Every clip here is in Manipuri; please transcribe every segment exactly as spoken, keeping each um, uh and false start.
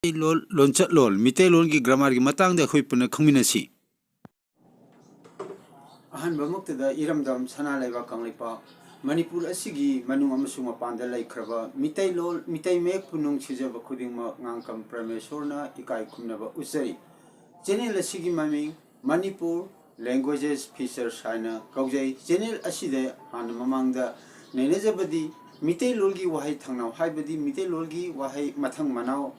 ꯃꯩꯇꯩꯂꯣꯟ, ꯂꯣꯟꯆꯠꯂꯣꯟ, ꯃꯤꯇꯩꯂꯣꯟꯒꯤ ꯒ꯭ꯔꯥꯃꯥꯔꯒꯤ ꯃꯇꯥꯡꯗ ꯑꯩꯈꯣꯏ ꯄꯨꯟꯅ ꯈꯪꯃꯤꯟꯅꯁꯤ꯫ ꯑꯍꯥꯟꯕꯃꯛꯇꯗ ꯏꯔꯝꯗꯝ ꯁꯅꯥ ꯂꯩꯕꯥꯛ ꯀꯪꯂꯩꯄꯥꯛ ꯃꯅꯤꯄꯨꯔ ꯑꯁꯤꯒꯤ ꯃꯅꯨꯡ ꯑꯃꯁꯨꯡ ꯃꯄꯥꯟꯗ ꯂꯩꯈ꯭ꯔꯕ ꯃꯤꯇꯩꯂꯣꯟ, ꯃꯤꯇꯩ ꯃꯌꯦꯛꯄꯨ ꯅꯨꯡꯁꯤꯖꯕ ꯈꯨꯗꯤꯡꯃꯛ ꯉꯥꯡꯀꯝ ꯄ꯭ꯔꯃꯦꯁꯣꯔꯅ ꯏꯀꯥꯏ ꯈꯨꯝꯅꯕ ꯎꯠꯆꯔꯤ꯫ ꯆꯦꯅꯦꯜ ꯑꯁꯤꯒꯤ ꯃꯃꯤꯡ ꯃꯅꯤꯄꯨꯔ ꯂꯦꯡꯒ꯭ꯋꯦꯖꯦꯁ ꯐꯤꯆꯔꯁ ꯍꯥꯏꯅ ꯀꯧꯖꯩ꯫ ꯆꯦꯅꯦꯜ ꯑꯁꯤꯗ ꯍꯥꯟꯅ ꯃꯃꯥꯡꯗ ꯅꯩꯅꯖꯕꯗꯤ ꯃꯤꯇꯩꯂꯣꯟꯒꯤ ꯋꯥꯍꯩ ꯊꯥꯡꯅꯥꯎ ꯍꯥꯏꯕꯗꯤ ꯃꯤꯇꯩꯂꯣꯟꯒꯤ ꯋꯥꯍꯩ ꯃꯊꯪ ꯃꯅꯥꯎ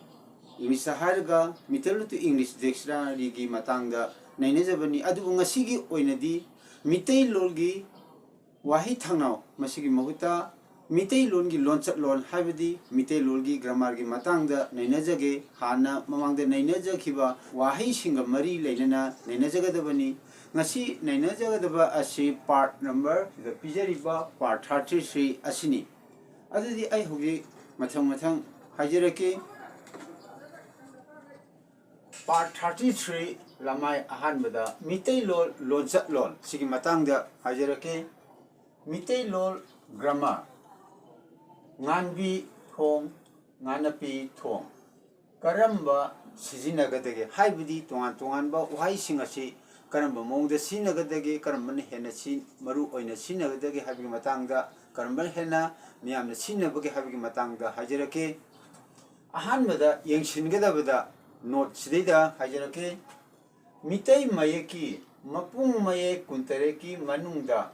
ꯏꯪꯂꯤꯁꯇ ꯍꯥꯏꯔꯒ ꯃꯤꯇꯩꯂꯣꯟ ꯇꯨ ꯏꯪꯂꯤꯁ ꯗꯤꯛꯁꯅꯔꯤꯒꯤ ꯃꯇꯥꯡꯗ ꯅꯩꯅꯖꯕꯅꯤ꯫ ꯑꯗꯨꯕꯨ ꯉꯁꯤꯒꯤ ꯑꯣꯏꯅꯗꯤ ꯃꯤꯇꯩꯂꯣꯟꯒꯤ ꯋꯥꯍꯩ ꯊꯥꯡꯅꯥꯎ ꯃꯁꯤꯒꯤ ꯃꯍꯨꯠꯇ ꯃꯤꯇꯩꯂꯣꯟꯒꯤ ꯂꯣꯟꯆꯠꯂꯣꯟ ꯍꯥꯏꯕꯗꯤ ꯃꯤꯇꯩꯂꯣꯟꯒꯤ ꯒ꯭ꯔꯥꯃꯥꯔꯒꯤ ꯃꯇꯥꯡꯗ ꯅꯩꯅꯖꯒꯦ꯫ ꯍꯥꯟꯅ ꯃꯃꯥꯡꯗ ꯅꯩꯅꯖꯈꯤꯕ ꯋꯥꯍꯩꯁꯤꯡꯒ ꯃꯔꯤ ꯂꯩꯅꯅ ꯅꯩꯅꯖꯒꯗꯕꯅꯤ꯫ ꯉꯁꯤ ꯅꯩꯅꯖꯒꯗꯕ ꯑꯁꯤ ꯄꯥꯔꯠ ꯅꯝꯕꯔ ꯁꯤꯗ ꯄꯤꯖꯔꯤꯕ ꯄꯥꯔꯠ ꯊꯥꯔꯇꯤ ꯊ꯭ꯔꯤ ꯑꯁꯤꯅꯤ꯫ ꯑꯗꯨꯗꯤ ꯑꯩ ꯍꯧꯖꯤꯛ ꯃꯊꯪ ꯃꯊꯪ ꯍꯥꯏꯖꯔꯛꯀꯦ꯫ ꯄꯥꯔꯠ ꯊꯥꯔꯇꯤ ꯊ꯭ꯔꯤ, ꯂꯃꯥꯏ ꯑꯍꯥꯟꯕꯗ ꯃꯤꯇꯩꯂꯣꯟ ꯂꯣꯟꯆꯠꯂꯣꯟ ꯁꯤꯒꯤ ꯃꯇꯥꯡꯗ ꯍꯥꯏꯖꯔꯛꯀꯦ꯫ ꯃꯤꯇꯩꯂꯣꯟ ꯒ꯭ꯔꯥꯃꯥꯔ, ꯉꯥꯟꯕꯤ ꯊꯣꯡ, ꯉꯥꯅꯄꯤ ꯊꯣꯡ ꯀꯔꯝꯕ ꯁꯤꯖꯤꯟꯅꯒꯗꯒꯦ ꯍꯥꯏꯕꯗꯤ ꯇꯣꯉꯥꯟ ꯇꯣꯉꯥꯟꯕ ꯋꯥꯍꯩꯁꯤꯡ ꯑꯁꯤ ꯀꯔꯝꯕ ꯃꯑꯣꯡꯗ ꯁꯤꯖꯤꯟꯅꯒꯗꯒꯦ, ꯀꯔꯝꯕꯅ ꯍꯦꯟꯅ ꯁꯤ-, ꯃꯔꯨ ꯑꯣꯏꯅ ꯁꯤꯖꯤꯟꯅꯒꯗꯒꯦ ꯍꯥꯏꯕꯒꯤ ꯃꯇꯥꯡꯗ, ꯀꯔꯝꯕꯅ ꯍꯦꯟꯅ ꯃꯤꯌꯥꯝꯅ ꯁꯤꯖꯤꯟꯅꯕꯒꯦ ꯍꯥꯏꯕꯒꯤ ꯃꯇꯥꯡꯗ ꯍꯥꯏꯖꯔꯛꯀꯦ꯫ ꯑꯍꯥꯟꯕꯗ ꯌꯦꯡꯁꯤꯟꯒꯗꯕꯗ ꯅꯣꯠꯁꯤꯗꯩꯗ ꯍꯥꯏꯖꯔꯛꯀꯦ꯫ ꯃꯤꯇꯩ ꯃꯌꯦꯛꯀꯤ ꯃꯄꯨꯡ ꯃꯌꯦꯛ ꯀꯨꯟꯇꯔꯦꯠꯀꯤ ꯃꯅꯨꯡꯗ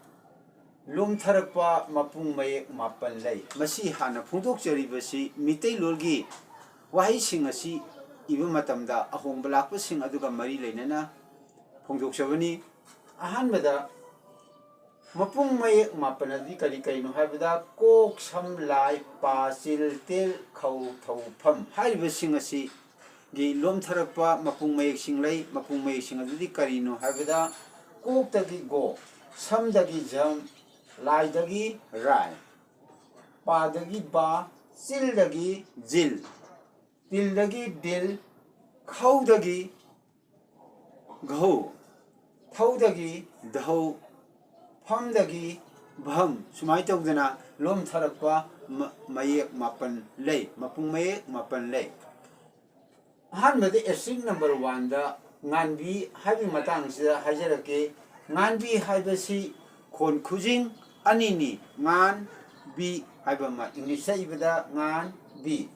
ꯂꯣꯝꯊꯔꯛꯄ ꯃꯄꯨꯡ ꯃꯌꯦꯛ ꯃꯥꯄꯟ ꯂꯩ꯫ ꯃꯁꯤ ꯍꯥꯟꯅ ꯐꯣꯡꯗꯣꯛꯆꯔꯤꯕꯁꯤ ꯃꯤꯇꯩꯂꯣꯟꯒꯤ ꯋꯥꯍꯩꯁꯤꯡ ꯑꯁꯤ ꯏꯕ ꯃꯇꯝꯗ ꯑꯍꯣꯡꯕ ꯂꯥꯛꯄꯁꯤꯡ ꯑꯗꯨꯒ ꯃꯔꯤ ꯂꯩꯅꯅ ꯐꯣꯡꯗꯣꯛꯆꯕꯅꯤ꯫ ꯑꯍꯥꯟꯕꯗ ꯃꯄꯨꯡ ꯃꯌꯦꯛ ꯃꯥꯄꯟ ꯑꯗꯨꯗꯤ ꯀꯔꯤ ꯀꯔꯤꯅꯣ ꯍꯥꯏꯕꯗ ꯀꯣꯛ, ꯁꯝ, ꯂꯥꯏ, ꯄꯥ, ꯆꯤꯜ, ꯇꯤꯜ, ꯈꯧ, ꯊꯧ, ꯐꯝ ꯍꯥꯏꯔꯤꯕꯁꯤꯡ ꯑꯁꯤꯒꯤ ꯂꯣꯝꯊꯔꯛꯄ ꯃꯄꯨꯡ ꯃꯌꯦꯛꯁꯤꯡ ꯂꯩ꯫ ꯃꯄꯨꯡ ꯃꯌꯦꯛꯁꯤꯡ ꯑꯗꯨꯗꯤ ꯀꯔꯤꯅꯣ ꯍꯥꯏꯕꯗ ꯀꯣꯛꯇꯒꯤ ꯒꯣ, ꯁꯝꯗꯒꯤ ꯖꯝ, ꯂꯥꯏꯗꯒꯤ ꯔꯥꯏ, ꯄꯥꯗꯒꯤ ꯕꯥ, ꯆꯤꯜꯗꯒꯤ ꯖꯤꯜ, ꯇꯤꯜꯗꯒꯤ ꯗꯤꯜ, ꯈꯧꯗꯒꯤ ꯘꯧ, ꯊꯧꯗꯒꯤ ꯙꯧ, ꯐꯝꯗꯒꯤ ꯚꯝ, ꯁꯨꯃꯥꯏꯅ ꯇꯧꯗꯅ ꯂꯣꯝꯊꯔꯛꯄ ꯃ-, ꯃꯌꯦꯛ ꯃꯥꯄꯟ ꯂꯩ, ꯃꯄꯨꯡ ꯃꯌꯦꯛ ꯃꯥꯄꯟ ꯂꯩ꯫ ꯑꯍꯥꯟꯕꯗ ꯑꯦꯁꯇ꯭ꯔꯤꯛ ꯅꯝꯕꯔ ꯋꯥꯟꯗ ꯉꯥꯟꯕꯤ ꯍꯥꯏꯕꯒꯤ ꯃꯇꯥꯡꯁꯤꯗ ꯍꯥꯏꯖꯔꯛꯀꯦ꯫ ꯉꯥꯟꯕꯤ ꯍꯥꯏꯕꯁꯤ ꯈꯣꯟ ꯈꯨꯖꯤꯡ ꯑꯅꯤꯅꯤ, ꯉꯥꯟ ꯕꯤ ꯍꯥꯏꯕ ꯑꯃ, ꯏꯪꯂꯤꯁꯇ ꯏꯕꯗ ꯉꯥꯟ ꯕꯤ꯫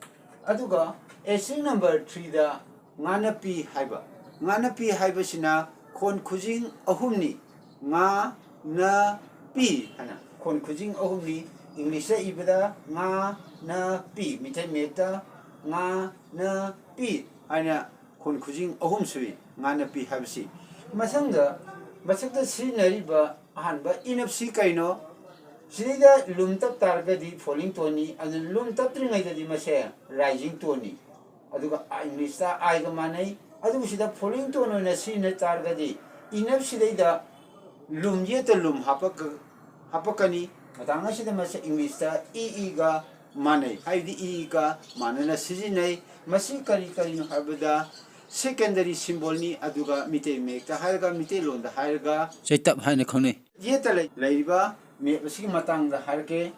ꯑꯗꯨꯒ ꯑꯦꯁꯇ꯭ꯔꯤꯛ ꯅꯝꯕꯔ ꯊ꯭ꯔꯤꯗ ꯉꯥꯅꯞꯄꯤ ꯍꯥꯏꯕ, ꯉꯥꯅꯞꯄꯤ ꯍꯥꯏꯕꯁꯤꯅ ꯈꯣꯟ ꯈꯨꯖꯤꯡ ꯑꯍꯨꯝꯅꯤ, ꯉꯥ ꯅ ꯄꯤ ꯍꯥꯏꯅ ꯈꯣꯟ ꯈꯨꯖꯤꯡ ꯑꯍꯨꯝꯅꯤ꯫ ꯏꯪꯂꯤꯁꯇ ꯏꯕꯗ ꯉꯥ ꯅ ꯄꯤ, ꯃꯤꯇꯩ ꯃꯌꯦꯛꯇ ꯉꯥ ꯅ ꯄꯤ ꯍꯥꯏꯅ ꯈꯣꯟ ꯈꯨꯖꯤꯡ ꯑꯍꯨꯝ ꯁꯨꯏ ꯉꯥꯅꯞꯄꯤ ꯍꯥꯏꯕꯁꯤ꯫ ꯃꯊꯪꯗ ꯃꯊꯛꯇ ꯁꯤꯖꯤꯟꯅꯔꯤꯕ ꯑꯍꯥꯟꯕ ꯏꯅꯞꯁꯤ ꯀꯩꯅꯣ? ꯁꯤꯗꯩꯗ ꯂꯨꯝ ꯇꯞ ꯇꯥꯔꯒꯗꯤ ꯐꯣꯂꯤꯡ ꯇꯣꯟꯅꯤ, ꯑꯗꯨꯅ ꯂꯨꯝ ꯇꯞꯇ꯭ꯔꯤꯉꯩꯗꯗꯤ ꯃꯁꯦ ꯔꯥꯏꯖꯤꯡ ꯇꯣꯟꯅꯤ꯫ ꯑꯗꯨꯒ ꯑ-, ꯏꯪꯂꯤꯁꯇ ꯑꯥꯏꯒ ꯃꯥꯟꯅꯩ꯫ ꯑꯗꯨꯕꯨ ꯁꯤꯗ ꯐꯣꯂꯤꯡ ꯇꯣꯟ ꯑꯣꯏꯅ ꯁꯤꯖꯤꯟꯅ ꯇꯥꯔꯒꯗꯤ ꯏꯅꯞꯁꯤꯗꯩꯗ ꯂꯨꯝ ꯌꯦꯠꯇ ꯂꯨꯝ ꯍꯥꯄꯛꯀ-, ꯍꯥꯄꯛꯀꯅꯤ꯫ ꯃꯇꯥꯡ ꯑꯁꯤꯗ ꯃꯁꯤ ꯏꯪꯂꯤꯁꯇ ꯏ ꯏꯒ ꯃꯥꯟꯅꯩ, ꯍꯥꯏꯕꯗꯤ ꯏ ꯏꯒ ꯃꯥꯟꯅꯅ ꯁꯤꯖꯤꯟꯅꯩ꯫ ꯃꯁꯤ ꯀꯔꯤ ꯀꯔꯤꯅꯣ ꯍꯥꯏꯕꯗ ꯁꯦꯀꯦꯟꯗꯔꯤ ꯁꯤꯝꯕꯣꯜꯅꯤ, ꯑꯗꯨꯒ ꯃꯤꯇꯩ ꯃꯌꯦꯛꯇ ꯍꯥꯏꯔꯒ, ꯃꯤꯇꯩꯂꯣꯟꯗ ꯍꯥꯏꯔꯒ ꯆꯩꯇꯞ ꯍꯥꯏꯅ ꯈꯪꯅꯩ꯫ ꯌꯦꯠꯇ ꯂꯩ-, ꯂꯩꯔꯤꯕ ꯃꯦꯞ ꯑꯁꯤꯒꯤ ꯃꯇꯥꯡꯗ ꯍꯥꯏꯔꯛꯀꯦ꯫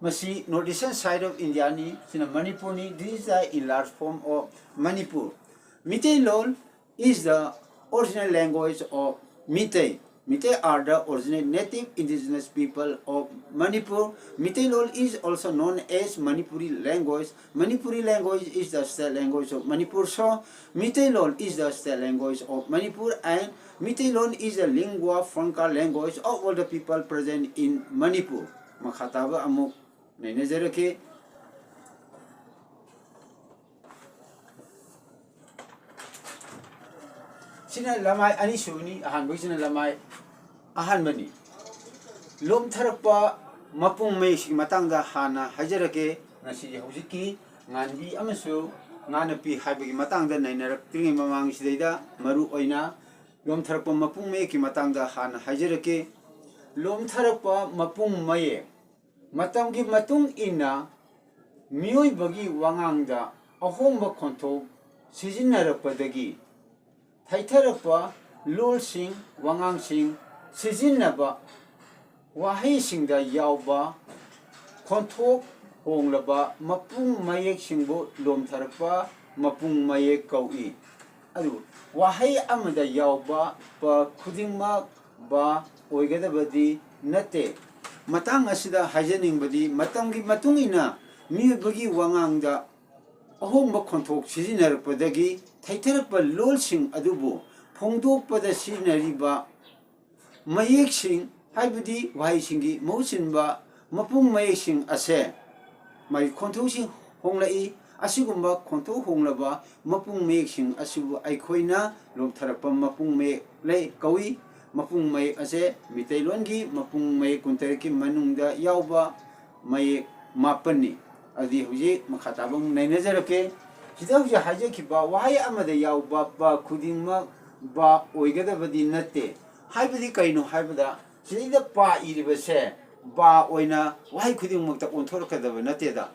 ꯃꯁꯤ North Eastern side of Indiaꯅꯤ, ꯁꯤꯅ ꯃꯅꯤꯄꯨꯔꯅꯤ꯫ This is the enlarged form of Manipur. Meiteilon is the original language of Meitei. Meitei are the original native indigenous people of Manipur. Meiteilol is also known as Manipuri language. Manipuri language is the state language of Manipur. So, Meiteilol is the state language of Manipur, and Meiteilol is the lingua franca language of all the people present in Manipur. ꯃꯈꯥ ꯇꯥꯕ ꯑꯃꯨꯛ ꯅꯩꯅꯖꯔꯛꯀꯦ꯫ ꯁꯤꯅ ꯂꯃꯥꯏ ꯑꯅꯤꯁꯨꯕꯅꯤ, ꯑꯍꯥꯟꯕꯒꯤꯁꯤꯅ ꯂꯃꯥꯏ ꯑꯍꯥꯟꯕꯅꯤ꯫ ꯂꯣꯝꯊꯔꯛꯄ ꯃꯄꯨꯡ ꯃꯌꯦꯛꯁꯤꯒꯤ ꯃꯇꯥꯡꯗ ꯍꯥꯟꯅ ꯍꯥꯏꯖꯔꯛꯀꯦ꯫ ꯉꯁꯤ ꯍꯧꯖꯤꯛꯀꯤ ꯉꯥꯟꯕꯤ ꯑꯃꯁꯨ ꯉꯥꯅꯞꯄꯤ ꯍꯥꯏꯕꯒꯤ ꯃꯇꯥꯡꯗ ꯅꯩꯅꯔꯛꯇ꯭ꯔꯤꯉꯩ ꯃꯃꯥꯡꯁꯤꯗꯩꯗ ꯃꯔꯨ ꯑꯣꯏꯅ ꯂꯣꯝꯊꯔꯛꯄ ꯃꯄꯨꯡ ꯃꯌꯦꯛꯀꯤ ꯃꯇꯥꯡꯗ ꯍꯥꯟꯅ ꯍꯥꯏꯖꯔꯛꯀꯦ꯫ ꯂꯣꯝꯊꯔꯛꯄ ꯃꯄꯨꯡ ꯃꯌꯦꯛ꯫ ꯃꯇꯝꯒꯤ ꯃꯇꯨꯡ ꯏꯟꯅ ꯃꯤꯑꯣꯏꯕꯒꯤ ꯋꯥꯉꯥꯡꯗ ꯑꯍꯣꯡꯕ ꯈꯣꯟꯊꯣꯛ ꯁꯤꯖꯤꯟꯅꯔꯛꯄꯗꯒꯤ ꯊꯩꯊꯔꯛꯄ ꯂꯣꯜꯁꯤꯡ, ꯋꯥꯉꯥꯡꯁꯤꯡ ꯁꯤꯖꯤꯟꯅꯕ ꯋꯥꯍꯩꯁꯤꯡꯗ ꯌꯥꯎꯕ ꯈꯣꯟꯊꯣꯛ ꯍꯣꯡꯂꯕ ꯃꯄꯨꯡ ꯃꯌꯦꯛꯁꯤꯡꯕꯨ ꯂꯣꯝꯊꯔꯛꯄ ꯃꯄꯨꯡ ꯃꯌꯦꯛ ꯀꯧꯏ꯫ ꯑꯗꯨ ꯋꯥꯍꯩ ꯑꯃꯗ ꯌꯥꯎꯕ ꯄ ꯈꯨꯗꯤꯡꯃꯛ ꯕ ꯑꯣꯏꯒꯗꯕꯗꯤ ꯅꯠꯇꯦ꯫ ꯃꯇꯥꯡ ꯑꯁꯤꯗ ꯍꯥꯏꯖꯅꯤꯡꯕꯗꯤ, ꯃꯇꯝꯒꯤ ꯃꯇꯨꯡ ꯏꯟꯅ ꯃꯤꯑꯣꯏꯕꯒꯤ ꯋꯥꯉꯥꯡꯗ ꯑꯍꯣꯡꯕ ꯈꯣꯟꯊꯣꯛ ꯁꯤꯖꯤꯟꯅꯔꯛꯄꯗꯒꯤ ꯊꯩꯊꯔꯛꯄ ꯂꯣꯜꯁꯤꯡ ꯑꯗꯨꯕꯨ ꯐꯣꯡꯗꯣꯛꯄꯗ ꯁꯤꯖꯤꯟꯅꯔꯤꯕ ꯃꯌꯦꯛꯁꯤꯡ, ꯍꯥꯏꯕꯗꯤ ꯋꯥꯍꯩꯁꯤꯡꯒꯤ ꯃꯍꯨꯠ ꯁꯤꯟꯕ ꯃꯄꯨꯡ ꯃꯌꯦꯛꯁꯤꯡ ꯑꯁꯦ ꯃꯥꯒꯤ ꯈꯣꯟꯊꯣꯛꯁꯤꯡ ꯍꯣꯡꯂꯛꯏ꯫ ꯑꯁꯤꯒꯨꯝꯕ ꯈꯣꯟꯊꯣꯛ ꯍꯣꯡꯂꯕ ꯃꯄꯨꯡ ꯃꯌꯦꯛꯁꯤꯡ ꯑꯁꯤꯕꯨ ꯑꯩꯈꯣꯏꯅ ꯂꯣꯝꯊꯔꯛꯄ ꯃꯄꯨꯡ ꯃꯌꯦꯛ ꯂꯩ ꯀꯧꯏ꯫ ꯃꯄꯨꯡ ꯃꯌꯦꯛ ꯑꯁꯦ ꯃꯤꯇꯩꯂꯣꯟꯒꯤ ꯃꯄꯨꯡ ꯃꯌꯦꯛ ꯀꯨꯟꯇꯔꯦꯠꯀꯤ ꯃꯅꯨꯡꯗ ꯌꯥꯎꯕ ꯃꯌꯦꯛ ꯃꯥꯄꯟꯅꯤ꯫ ꯑꯗꯨꯗꯤ ꯍꯧꯖꯤꯛ ꯃꯈꯥ ꯇꯥꯕ ꯑꯃꯨꯛ ꯅꯩꯅꯖꯔꯛꯀꯦ꯫ ꯁꯤꯗ ꯍꯧꯖꯤꯛ ꯍꯥꯏꯖꯈꯤꯕ ꯋꯥꯍꯩ ꯑꯃꯗ ꯌꯥꯎꯕ ꯄ ꯈꯨꯗꯤꯡꯃꯛ ꯕ ꯑꯣꯏꯒꯗꯕꯗꯤ ꯅꯠꯇꯦ꯫ ꯍꯥꯏꯕꯗꯤ ꯀꯩꯅꯣ ꯍꯥꯏꯕꯗ, ꯁꯤꯗꯩꯗ ꯄ ꯏꯔꯤꯕꯁꯦ ꯕ ꯑꯣꯏꯅ ꯋꯥꯍꯩ ꯈꯨꯗꯤꯡꯃꯛꯇ ꯑꯣꯟꯊꯣꯔꯛꯀꯗꯕ ꯅꯠꯇꯦꯗ꯫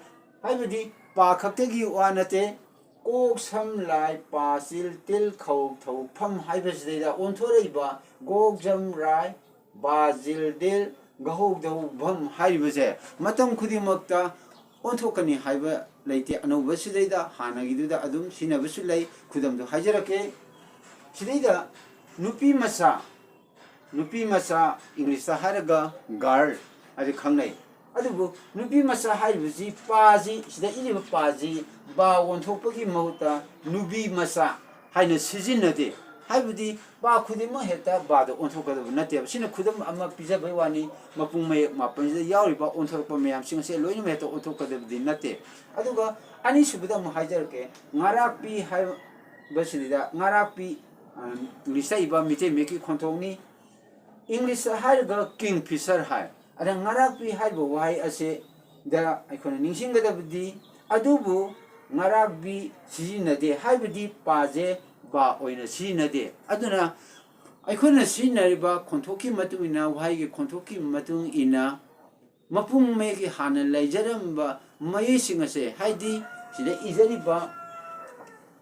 ꯍꯥꯏꯕꯗꯤ ꯄ ꯈꯛꯇꯒꯤ ꯋꯥ ꯅꯠꯇꯦ, ꯀꯣꯛ ꯁꯝ ꯂꯥꯏ ꯄꯥ ꯆꯤꯜ ꯇꯤꯜ ꯈꯧ ꯊꯧ ꯐꯝ ꯍꯥꯏꯕꯁꯤꯗꯩꯗ ꯑꯣꯟꯊꯣꯔꯛꯏꯕ ꯒꯣꯛ ꯖꯝ ꯔꯥꯏ ꯕꯥ ꯖꯤꯜ ꯗꯤꯜ ꯒꯍꯧ ꯗꯧ ꯚꯝ ꯍꯥꯏꯔꯤꯕꯁꯦ ꯃꯇꯝ ꯈꯨꯗꯤꯡꯃꯛꯇ ꯑꯣꯟꯊꯣꯛꯀꯅꯤ ꯍꯥꯏꯕ ꯂꯩꯇꯦ꯫ ꯑꯅꯧꯕꯁꯤꯗꯩꯗ ꯍꯥꯟꯅꯒꯤꯗꯨꯗ ꯑꯗꯨꯝ ꯁꯤꯖꯤꯟꯅꯕꯁꯨ ꯂꯩ꯫ ꯈꯨꯗꯝꯗꯨ ꯍꯥꯏꯖꯔꯛꯀꯦ꯫ ꯁꯤꯗꯩꯗ ꯅꯨꯄꯤ ꯃꯆꯥ, ꯅꯨꯄꯤ ꯃꯆꯥ ꯏꯪꯂꯤꯁꯇ ꯍꯥꯏꯔꯒ ꯒꯥꯔꯜ ꯍꯥꯏꯅ ꯈꯪꯅꯩ꯫ ꯑꯗꯨꯕꯨ ꯅꯨꯄꯤ ꯃꯆꯥ ꯍꯥꯏꯔꯤꯕꯁꯤ ꯄꯥꯁꯤ, ꯁꯤꯗ ꯏꯔꯤꯕ ꯄꯥꯁꯤ ꯕꯥ ꯑꯣꯟꯊꯣꯛꯄꯒꯤ ꯃꯍꯨꯠꯇ ꯅꯨꯄꯤ ꯃꯆꯥ ꯍꯥꯏꯅ ꯁꯤꯖꯤꯟꯅꯗꯦ꯫ ꯍꯥꯏꯕꯗꯤ ꯄꯥ ꯈꯨꯗꯤꯡꯃꯛ ꯍꯦꯛꯇ ꯕꯥꯗ ꯑꯣꯟꯊꯣꯛꯀꯗꯕ ꯅꯠꯇꯦꯕ꯫ ꯁꯤꯅ ꯈꯨꯗꯝ ꯑꯃ ꯄꯤꯖꯕꯩ ꯋꯥꯅꯤ꯫ ꯃꯄꯨꯡ ꯃꯌꯦꯛ ꯃꯥꯄꯟꯁꯤꯗ ꯌꯥꯎꯔꯤꯕ ꯑꯣꯟꯊꯣꯔꯛꯄ ꯃꯌꯥꯝꯁꯤꯡ ꯑꯁꯦ ꯂꯣꯏꯅꯃꯛ ꯍꯦꯛꯇ ꯑꯣꯟꯊꯣꯛꯀꯗꯕꯗꯤ ꯅꯠꯇꯦ꯫ ꯑꯗꯨꯒ ꯑꯅꯤꯁꯨꯕꯗ ꯑꯃꯨꯛ ꯍꯥꯏꯖꯔꯛꯀꯦ, ꯉꯥꯔꯥꯛꯄꯤ ꯍꯥꯏꯕꯁꯤꯗ, ꯉꯥꯔꯥꯛꯄꯤ, ꯑ, ꯏꯪꯂꯤꯁꯇ ꯏꯕ ꯃꯤꯇꯩ ꯃꯌꯦꯛꯀꯤ ꯈꯣꯟꯊꯣꯛꯅꯤ꯫ ꯏꯪꯂꯤꯁꯇ ꯍꯥꯏꯔꯒ ꯀꯤꯡ ꯐꯤꯁꯔ ꯍꯥꯏ꯫ ꯑꯗ ꯉꯥꯔꯥꯛꯄꯤ ꯍꯥꯏꯔꯤꯕ ꯋꯥꯍꯩ ꯑꯁꯤꯗ ꯑꯩꯈꯣꯏꯅ ꯅꯤꯡꯁꯤꯡꯒꯗꯕꯗꯤ, ꯑꯗꯨꯕꯨ ꯉꯥꯔꯥꯛꯄꯤ ꯁꯤꯖꯤꯟꯅꯗꯦ, ꯍꯥꯏꯕꯗꯤ ꯄꯥꯁꯦ ꯕꯥ ꯑꯣꯏꯅ ꯁꯤꯖꯤꯟꯅꯗꯦ꯫ ꯑꯗꯨꯅ ꯑꯩꯈꯣꯏꯅ ꯁꯤꯖꯤꯟꯅꯔꯤꯕ ꯈꯣꯟꯊꯣꯛꯀꯤ ꯃꯇꯨꯡ ꯏꯟꯅ, ꯋꯥꯍꯩꯒꯤ ꯈꯣꯟꯊꯣꯛꯀꯤ ꯃꯇꯨꯡ ꯏꯟꯅ ꯃꯄꯨꯡ ꯃꯌꯦꯛꯀꯤ ꯍꯥꯟꯅ ꯂꯩꯖꯔꯝꯕ ꯃꯌꯦꯛꯁꯤꯡ ꯑꯁꯦ, ꯍꯥꯏꯗꯤ ꯁꯤꯗ ꯏꯖꯔꯤꯕ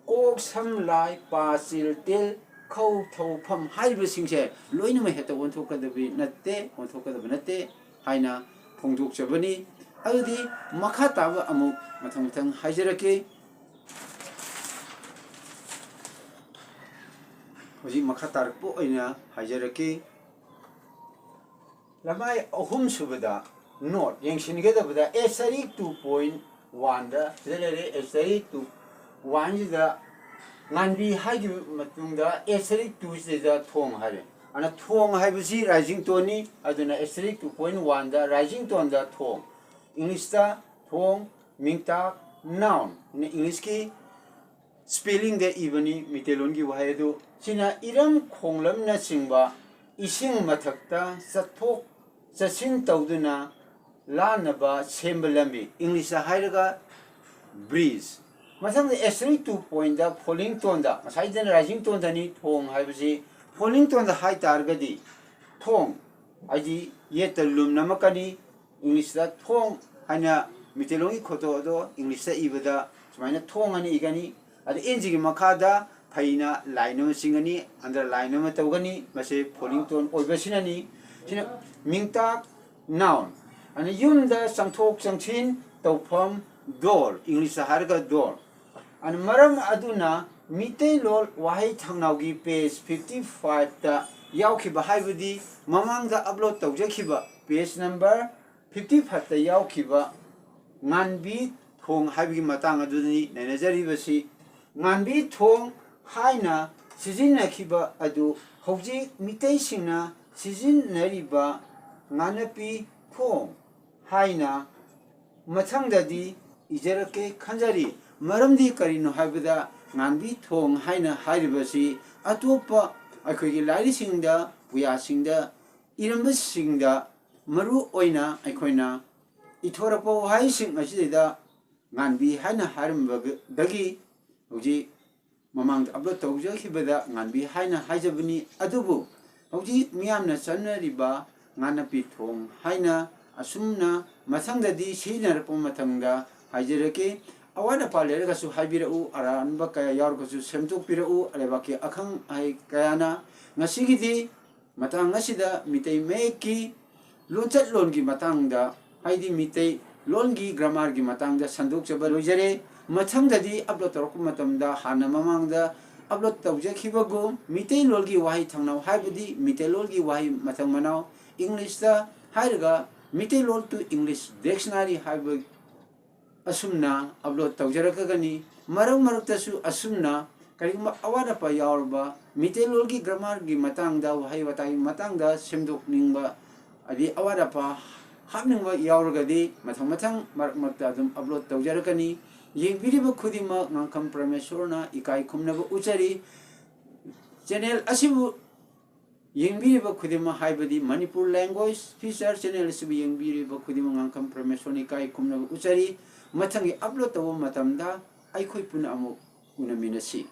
ꯀꯣꯛ ꯁꯝ ꯂꯥꯏ ꯄꯥ ꯆꯤꯜ ꯇꯤꯜ ꯈꯧ ꯊꯧ ꯐꯝ ꯍꯥꯏꯔꯤꯕꯁꯤꯡꯁꯦ ꯂꯣꯏꯅꯃꯛ ꯍꯦꯛꯇ ꯑꯣꯟꯊꯣꯛꯀꯗꯕꯤ ꯅꯠꯇꯦ, ꯑꯣꯟꯊꯣꯛꯀꯗꯕ ꯅꯠꯇꯦ ꯍꯥꯏꯅ ꯐꯣꯡꯗꯣꯛꯆꯕꯅꯤ꯫ ꯑꯗꯨꯗꯤ ꯃꯈꯥ ꯇꯥꯕ ꯑꯃꯨꯛ ꯃꯊꯪ ꯃꯊꯪ ꯍꯥꯏꯖꯔꯛꯀꯦ꯫ ꯍꯧꯖꯤꯛ ꯃꯈꯥ ꯇꯥꯔꯛꯄ ꯑꯣꯏꯅ ꯍꯥꯏꯖꯔꯛꯀꯦ꯫ ꯂꯃꯥꯏ ꯑꯍꯨꯝ ꯁꯨꯕꯗ ꯅꯣꯠ ꯌꯦꯡꯁꯤꯟꯒꯗꯕꯗ ꯑꯦꯁꯇꯔꯤꯛ ꯇꯨ ꯄꯣꯏꯟ ꯋꯥꯟꯗ ꯁꯤꯗ ꯂꯩꯔꯦ꯫ ꯑꯦꯁꯇꯔꯤꯛ ꯇꯨ ꯋꯥꯟꯁꯤꯗ ꯉꯥꯟꯕꯤ ꯍꯥꯏꯈꯤꯕ ꯃꯇꯨꯡꯗ ꯑꯦꯁꯇꯔꯤꯛ ꯇꯨꯁꯤꯗ ꯊꯣꯡ ꯍꯥꯏꯔꯦ꯫ ꯑꯗꯨꯅ ꯊꯣꯡ ꯍꯥꯏꯕꯁꯤ ꯔꯥꯏꯖꯤꯡ ꯇꯣꯟꯅꯤ꯫ ꯑꯗꯨꯅ ꯑꯦꯁꯇꯔꯤꯛ ꯇꯨ ꯄꯣꯏꯟ ꯋꯥꯟꯗ ꯔꯥꯏꯖꯤꯡ ꯇꯣꯟꯗ ꯊꯣꯡ, ꯏꯪꯂꯤꯁꯇ ꯊꯣꯡ, ꯃꯤꯡꯇꯥꯛ, ꯅꯥꯎꯟ, ꯏꯪꯂꯤꯁꯀꯤ ꯁ꯭ꯄꯦꯂꯤꯡꯗ ꯏꯕꯅꯤ ꯃꯩꯇꯩꯂꯣꯟꯒꯤ ꯋꯥꯍꯩ ꯑꯗꯨ꯫ ꯁꯤꯅ ꯏꯔꯝ ꯈꯣꯡꯂꯝꯅꯆꯤꯡꯕ ꯏꯁꯤꯡ ꯃꯊꯛꯇ ꯆꯠꯊꯣꯛ ꯆꯠꯁꯤꯟ ꯇꯧꯗꯨꯅ ꯂꯥꯟꯅꯕ ꯁꯦꯝꯕ ꯂꯝꯕꯤ, ꯏꯪꯂꯤꯁꯇ ꯍꯥꯏꯔꯒ ꯕ꯭ꯔꯤꯖ꯫ ꯃꯊꯪꯗ ꯑꯦꯁꯇꯔꯤꯛ ꯇꯨ ꯄꯣꯏꯟꯗ ꯐꯣꯂꯤꯡ ꯇꯣꯟꯗ, ꯉꯁꯥꯏꯗꯅ ꯔꯥꯏꯖꯤꯡ ꯇꯣꯟꯗꯅꯤ ꯊꯣꯡ ꯍꯥꯏꯕꯁꯤ, ꯐꯣꯂꯤꯡ ꯇꯣꯟꯗ ꯍꯥꯏ ꯇꯥꯔꯒꯗꯤ ꯊꯣꯡ ꯍꯥꯏꯗꯤ ꯌꯦꯠꯇ ꯂꯨꯝ ꯅꯝꯃꯛꯀꯅꯤ꯫ ꯏꯪꯂꯤꯁꯇ ꯊꯣꯡ ꯍꯥꯏꯅ ꯃꯩꯇꯩꯂꯣꯟꯒꯤ ꯈꯣꯠꯇꯣꯛ ꯑꯗꯣ ꯏꯪꯂꯤꯁꯇ ꯏꯕꯗ ꯁꯨꯃꯥꯏꯅ ꯊꯣꯡ ꯍꯥꯏꯅ ꯏꯒꯅꯤ꯫ ꯑꯗ ꯑꯦꯟꯖꯤꯒꯤ ꯃꯈꯥꯗ ꯐꯩꯅ ꯂꯥꯏꯟ ꯑꯃ ꯆꯤꯡꯒꯅꯤ, ꯑꯟꯗꯔꯂꯥꯏꯟ ꯑꯃ ꯇꯧꯒꯅꯤ꯫ ꯃꯁꯤ ꯐꯣꯂꯤꯡ ꯇꯣꯟ ꯑꯣꯏꯕꯁꯤꯅꯅꯤ꯫ ꯁꯤꯅ ꯃꯤꯡꯇꯥꯛ ꯅꯥꯎꯟ꯫ ꯑꯗ ꯌꯨꯝꯗ ꯆꯪꯊꯣꯛ ꯆꯪꯁꯤꯟ ꯇꯧꯐꯝ ꯗꯣꯔ, ꯏꯪꯂꯤꯁꯇ ꯍꯥꯏꯔꯒ ꯗꯣꯔ꯫ ꯑꯗ ꯃꯔꯝ ꯑꯗꯨꯅ ꯃꯤꯇꯩꯂꯣꯟ ꯋꯥꯍꯩ ꯊꯧꯅꯥꯎꯒꯤ ꯄꯦꯖ ꯐꯤꯐꯇꯤ ꯐꯥꯏꯚꯇ ꯌꯥꯎꯈꯤꯕ, ꯍꯥꯏꯕꯗꯤ ꯃꯃꯥꯡꯗ ꯑꯞꯂꯣꯗ ꯇꯧꯖꯈꯤꯕ ꯄꯦꯖ ꯅꯝꯕꯔ ꯐꯤꯐꯇꯤ ꯐꯥꯏꯚꯇ ꯌꯥꯎꯈꯤꯕ ꯉꯥꯟꯕꯤ ꯊꯣꯡ ꯍꯥꯏꯕꯒꯤ ꯃꯇꯥꯡ ꯑꯗꯨꯅꯤ ꯅꯩꯅꯖꯔꯤꯕꯁꯤ꯫ ꯉꯥꯟꯕꯤ ꯊꯣꯡ ꯍꯥꯏꯅ ꯁꯤꯖꯤꯟꯅꯈꯤꯕ ꯑꯗꯨ ꯍꯧꯖꯤꯛ ꯃꯤꯇꯩꯁꯤꯡꯅ ꯁꯤꯖꯤꯟꯅꯔꯤꯕ ꯉꯥꯅꯄꯤ ꯊꯣꯡ ꯍꯥꯏꯅ ꯃꯊꯪꯗꯗꯤ ꯏꯖꯔꯛꯀꯦ ꯈꯟꯖꯔꯤ꯫ ꯃꯔꯝꯗꯤ ꯀꯔꯤꯅꯣ ꯍꯥꯏꯕꯗ, ꯉꯥꯟꯕꯤ ꯊꯣꯡ ꯍꯥꯏꯅ ꯍꯥꯏꯔꯤꯕꯁꯤ ꯑꯇꯣꯞꯄ ꯑꯩꯈꯣꯏꯒꯤ ꯂꯥꯏꯔꯤꯛꯁꯤꯡꯗ, ꯄꯨꯌꯥꯁꯤꯡꯗ ꯏꯔꯝꯕꯁꯤꯡꯗ ꯃꯔꯨ ꯑꯣꯏꯅ ꯑꯩꯈꯣꯏꯅ ꯏꯊꯣꯔꯛꯄ ꯋꯥꯍꯩꯁꯤꯡ ꯑꯁꯤꯗꯩꯗ ꯉꯥꯟꯕꯤ ꯍꯥꯏꯅ ꯍꯥꯏꯔꯝꯕꯗꯒꯤ ꯍꯧꯖꯤꯛ ꯃꯃꯥꯡꯗ ꯑꯞꯂꯣꯗ ꯇꯧꯖꯈꯤꯕꯗ ꯉꯥꯟꯕꯤ ꯍꯥꯏꯅ ꯍꯥꯏꯖꯕꯅꯤ꯫ ꯑꯗꯨꯕꯨ ꯍꯧꯖꯤꯛ ꯃꯤꯌꯥꯝꯅ ꯆꯠꯅꯔꯤꯕ ꯉꯥꯅꯄꯤ ꯊꯣꯡ ꯍꯥꯏꯅ ꯑꯁꯨꯝꯅ ꯃꯊꯪꯗꯗꯤ ꯁꯤꯖꯤꯟꯅꯔꯛꯄ ꯃꯇꯝꯗ ꯍꯥꯏꯖꯔꯛꯀꯦ꯫ ꯑꯋꯥꯠ ꯑꯄꯥ ꯂꯩꯔꯒꯁꯨ ꯍꯥꯏꯕꯤꯔꯛꯎ, ꯑꯔꯥꯟꯕ ꯀꯌꯥ ꯌꯥꯎꯔꯒꯁꯨ ꯁꯦꯝꯗꯣꯛꯄꯤꯔꯛꯎ, ꯂꯩꯕꯥꯛꯀꯤ ꯑꯈꯪ ꯑꯍꯩ ꯀꯌꯥꯅ꯫ ꯉꯁꯤꯒꯤꯗꯤ ꯃꯇꯥꯡ ꯑꯁꯤꯗ ꯃꯤꯇꯩ ꯃꯌꯦꯛꯀꯤ ꯂꯣꯟꯆꯠꯂꯣꯟꯒꯤ ꯃꯇꯥꯡꯗ, ꯍꯥꯏꯗꯤ ꯃꯤꯇꯩ ꯂꯣꯟꯒꯤ ꯒ꯭ꯔꯥꯃꯥꯔꯒꯤ ꯃꯇꯥꯡꯗ ꯁꯟꯗꯣꯛꯆꯕ ꯂꯣꯏꯖꯔꯦ꯫ ꯃꯊꯪꯗꯗꯤ ꯑꯞꯂꯣꯗ ꯇꯧꯔꯛꯄ ꯃꯇꯝꯗ ꯍꯥꯟꯅ ꯃꯃꯥꯡꯗ ꯑꯞꯂꯣꯗ ꯇꯧꯖꯈꯤꯕꯒꯨꯝ, ꯃꯤꯇꯩꯂꯣꯟꯒꯤ ꯋꯥꯍꯩ ꯊꯪꯅꯧ ꯍꯥꯏꯕꯗꯤ ꯃꯤꯇꯩꯂꯣꯟꯒꯤ ꯋꯥꯍꯩ ꯃꯊꯪ ꯃꯅꯥꯎ, ꯏꯪꯂꯤꯁꯇ ꯍꯥꯏꯔꯒ ꯃꯤꯇꯩꯂꯣꯟ to English dictionary ꯍꯥꯏꯕ ꯑꯁꯨꯝꯅ ꯑꯞꯂꯣꯗ ꯇꯧꯖꯔꯛꯀꯒꯅꯤ꯫ ꯃꯔꯛ ꯃꯔꯛꯇꯁꯨ ꯑꯁꯨꯝꯅ ꯀꯔꯤꯒꯨꯝꯕ ꯑꯋꯥꯠ ꯑꯄꯥ ꯌꯥꯎꯔꯕ, ꯃꯤꯇꯩꯂꯣꯟꯒꯤ ꯒ꯭ꯔꯥꯃꯥꯔꯒꯤ ꯃꯇꯥꯡꯗ, ꯋꯥꯍꯩ ꯋꯥꯇꯥꯒꯤ ꯃꯇꯥꯡꯗ ꯁꯦꯝꯗꯣꯛꯅꯤꯡꯕ, ꯑꯗꯩ ꯑꯋꯥꯠ ꯑꯄꯥ ꯍꯥꯞꯅꯤꯡꯕ ꯌꯥꯎꯔꯒꯗꯤ ꯃꯊꯪ ꯃꯊꯪ ꯃꯔꯛ ꯃꯔꯛꯇ ꯑꯗꯨꯝ ꯑꯞꯂꯣꯗ ꯇꯧꯖꯔꯛꯀꯅꯤ꯫ ꯌꯦꯡꯕꯤꯔꯤꯕ ꯈꯨꯗꯤꯡꯃꯛ ꯉꯥꯡꯈꯝ ꯄ꯭ꯔꯃꯦꯁꯣꯔꯅ ꯏꯀꯥꯏ ꯈꯨꯝꯅꯕ ꯎꯠꯆꯔꯤ꯫ ꯆꯦꯅꯦꯜ ꯑꯁꯤꯕꯨ ꯌꯦꯡꯕꯤꯔꯤꯕ ꯈꯨꯗꯤꯡꯃꯛ, ꯍꯥꯏꯕꯗꯤ ꯃꯅꯤꯄꯨꯔ language feature channel ꯑꯁꯤꯕꯨ ꯌꯦꯡꯕꯤꯔꯤꯕ ꯈꯨꯗꯤꯡꯃꯛ ꯉꯥꯡꯈꯝ ꯄ꯭ꯔꯃꯦꯁꯣꯔꯅ ꯏꯀꯥꯏ ꯈꯨꯝꯅꯕ ꯎꯠꯆꯔꯤ꯫ ꯃꯊꯪꯒꯤ ꯑꯞꯂꯣꯗ ꯇꯧꯕ ꯃꯇꯝꯗ ꯑꯩꯈꯣꯏ ꯄꯨꯟꯅ ꯑꯃꯨꯛ ꯎꯅꯃꯤꯟꯅꯁꯤ꯫